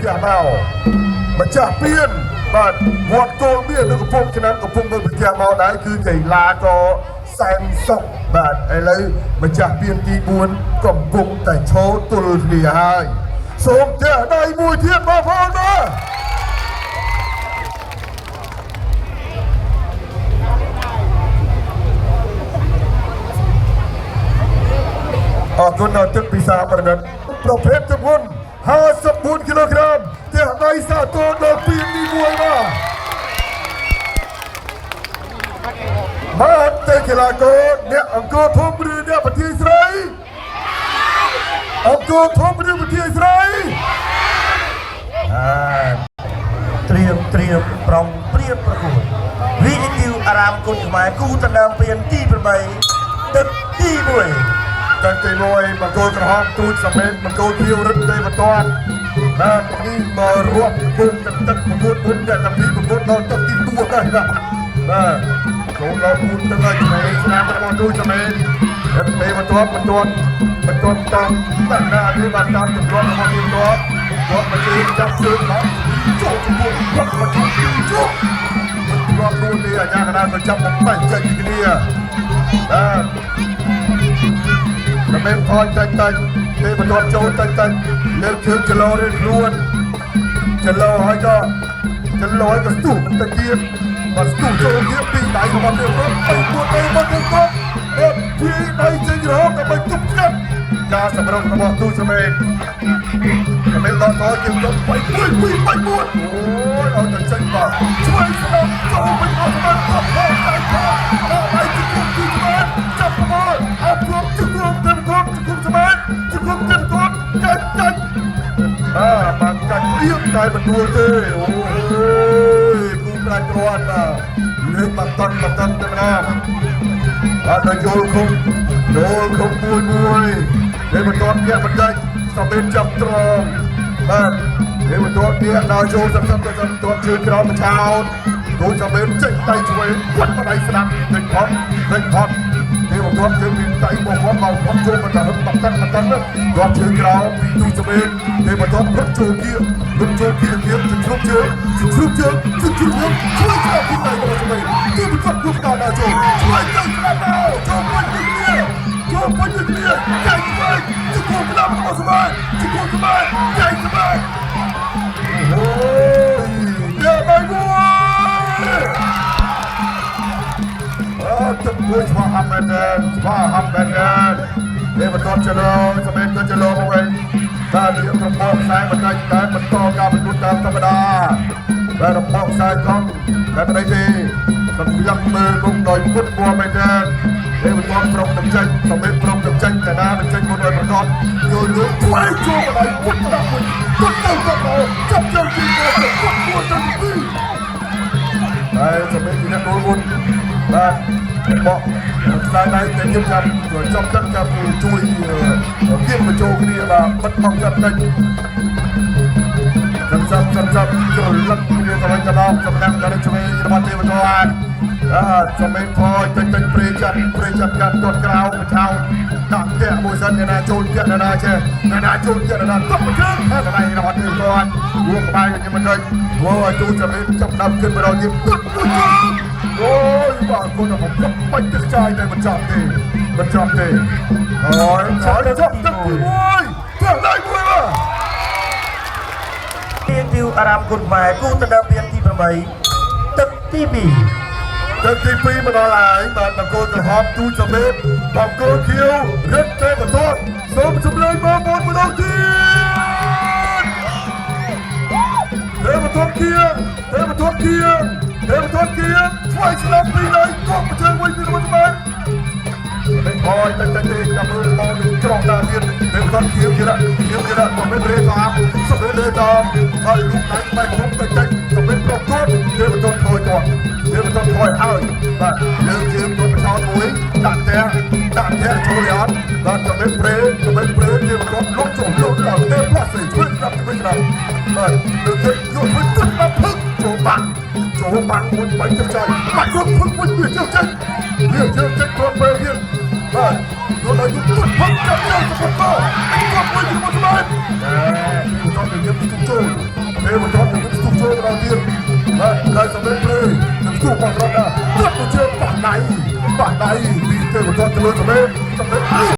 ផ្ទះមកម្ចាស់ពៀនបាទវត្តគោលមាសនៅកំពង់ឆ្នាំកំពុងនៅផ្ទះមកដែរគឺកីឡាករសែនសុកបាទឥឡូវម្ចាស់ពៀនទី4កំពុងតែឈរទល់គ្នាហើយសូមផ្ទះដៃមួយទៀតបងប្អូនបាទអរគុណដល់ទឹកពិសាប្រណិតប្រភេទទម្ងន់54គីឡូក្រាមផ្ទះដៃសាទរដល់ពៀនទី1បាទបាទទៅកីឡាករអ្នកអង្គរធំឬអ្នកប្រទាយស្រីអង្គរធំឬប្រទាយស្រីអា ត្រៀមត្រៀមប្រុងព្រៀបប្រកួតវីឌីយូអារាមគុណខ្មែរគូដណ្ដើមពានទី8ទឹកទី1 តាំងទី1បង្គោលក្រហមទូចសមេនបង្គោលខៀវរឹតទេវតាន់បាទនេះមករាប់ពុំទឹកទឹកប្រកួតមុនអ្នកតាពីប្រកួតដល់ទឹកទី4ដែរបាទបាទចូលដល់4ទឹកហើយឆ្មេស្នាមរបស់ទូចសមេនរឹតទេវតាន់បន្ទាត់បន្ទាត់តាមតាណានេះបានតាមទម្លាប់របស់ទេវតាន់គាត់មកជើងចាប់ជើងមកចូលជុំគាត់មកជុំជុំមិនរាប់នួនទេអាញាកណាក៏ចាប់មកបាញ់ចេញពីគ្នាបាទ តែមិនថយតិចតិចទេបន្ទាត់ចូលតិចតិចលើកជើងចលោរៀងខ្លួនចលោហើយក៏ចលោហើយក៏ស្ទុះបន្តិចទៀតបាទស្ទុះចូលទៀតពីដៃរបស់ទេគាត់ទៅពួតទៅបាត់ទៅគាត់បាទពីដៃចេញរហូតដើម្បីទប់ស្កាត់ការសម្រុករបស់ទូសមេនតែមិនដល់ថយជាងទៅ3 1 2 3 4អូយឲ្យតែចេញបាទជួយស្ដាប់ចូលវិញអស់ស្មានគាត់ផងដៃផងដល់ដៃជង្គង់ទូសមេនចាប់ប្រមូលអត់គ្រប់ជង្គង់ទៅគាត់ជង្គង់សមេនជង្គង់ទៅគាត់កាច់កាច់អាបានកាច់ព្រៀងតែមិនដួលទេអូយគូប្រាច់គ្រាន់បាទលើកបាត់តន់បាត់តន់ទៅណាបាទដល់យល់ឃុំយល់ឃុំមួយមួយពេលបន្ទាត់ធាក់បន្តិចសមេនចាប់ត្រង់បាទពេលបន្ទាត់ធាក់ដល់ចូលសំសំទៅសំទាត់ជើងក្រោមឆោតទូសមេនចេញដៃឆ្វេងគាត់មកដៃស្ដាំដេញផុតដេញផុត ទេវទត្តជើងពីដៃមកគាត់មកគាត់ចូលមកតែហឹបបាត់តាន់បាត់តាន់គាត់ជើងក្រោមពីទូសមេនទេវទត្តរត់ចូលគៀរត់ចូលគៀគៀជជ្រុបជើងជជ្រុបជើងជជ្រុបជើងជួយស្ដាប់ពីដៃរបស់សមេនទេវទត្តគូដល់ដល់ចូលជួយទៅស្ដាប់មកចូលពេញគ្នាចូលពេញគ្នាចៃស្បែកជគូក្តាប់របស់សមេនជគូសមេនចៃស្បែកអូយយ៉ាបាយមួយ អត់ទឹកមួយស្វាហាំមែនទេស្វាហាំមែនទេទេបន្តចលោសមេនក៏ចលោមកវិញតែរៀបរបបខ្សែបន្តិចតែបន្តការប្រកួតតាមធម្មតាតែរបបខ្សែកង់តែប្តីទេសម្រាប់មើលមុខដោយពុតមួមែនទេទេបន្តប្រុងនឹងចេញសមេនប្រុងនឹងចេញតែណានឹងចេញមុនឲ្យប្រកបយល់យល់ថ្លៃចូលមកដល់ពុតដល់មួយពុតទៅក៏ចាប់ជើងទីទៅពុតមួទៅទីតែសមេនទីនេះគោលមុនបាទបកខ្សែដៃតែខ្ញុំចាំចំទឹកចាំជួយគៀបបញ្ចូលគ្នាបាទបិទមកចាប់តិចចាំចាប់ចាំចាប់ចូលលឹកគ្នាទៅវិញទៅមកសំណាងដល់ឆ្វេងរបស់ទេវតាបាទសំមេថយតិចតិចព្រេចាប់ព្រេចាប់កាត់ទាត់ក្រៅបឆោដាក់តាក់មួយសិនណាចូលតាក់ណាចេះណាចូលតាក់ណាតប់ជើងតែដៃរបស់ទេវតារួក្បាលខ្ញុំមិនតិចធ្វើឲ្យទូចាំចាប់ដើមขึ้นមកដល់ទៀតពុតមួយជើងអូយបាទគាត់ទៅបាច់ទឹកចាយតែមិនចាប់ទេមិនចាប់ទេអូយចាប់ទឹកទី1ទឹកដៃមួយបាទ វីឌីយូអារាមគុណខ្មែរគូដណ្ដើមពានទី8ទឹកទី2 ទឹកទី2មកដល់ហើយបាទបង្គោលក្រហមទូចសមេតបង្គោលខៀវរឹតទេបន្ទាត់សូមជម្រាបបងប្អូនម្ដងទៀតទេបន្ទាត់ខៀវទេបន្ទាត់ខៀវទេបន្ទាត់ខៀវថ្លៃស្លាប់ពីលើកុំជើងវិញពីរបស់សមេតមិនអយតែតែចាំមើលមកនឹងច្រកតាទៀតទេបន្ទាត់ខៀវទៀតខៀវទៀតសមេតរេតាមសមេតរេតាមហើយលូកដៃបែកមុខតិចតិចសមេតប្រកបទេបន្ទាត់ថយទាត់ទេបន្ទាត់ថយហើយបាទលើកជើងទៅបឆោតមួយដាក់ផ្ទះដាក់ផ្ទះចូលអត់បាទសមេតព្រេសមេតព្រេទេបន្ទាត់លុកចូលលុកដល់ទេផ្លាស់ស្រីជួយស្ដាប់ជួយស្ដាប់បាទលើកជើងយកជួយទឹកដល់ភឹកចូលបាក់ចូលបាក់មួយបាញ់ទឹកចៃបាក់គ្រប់ភឹកមួយវាជើងចេញវាជើងចេញគ្រប់ពេលទៀតបាទ យកដល់យុទ្ធផឹកចាប់ទៅសពកអញគាត់មួយជាមួយស្មានតែបន្តទៅយើងស្ទុះចូលពេលបន្តទៅយើងស្ទុះចូលដល់ទៀតបាទហើយសម្លេងព្រៃនឹងស្ទុះបងរត់ដល់គាត់ទៅជើងប៉ះដៃប៉ះដៃពីទៅបន្តទៅលើសម្លេងសម្លេង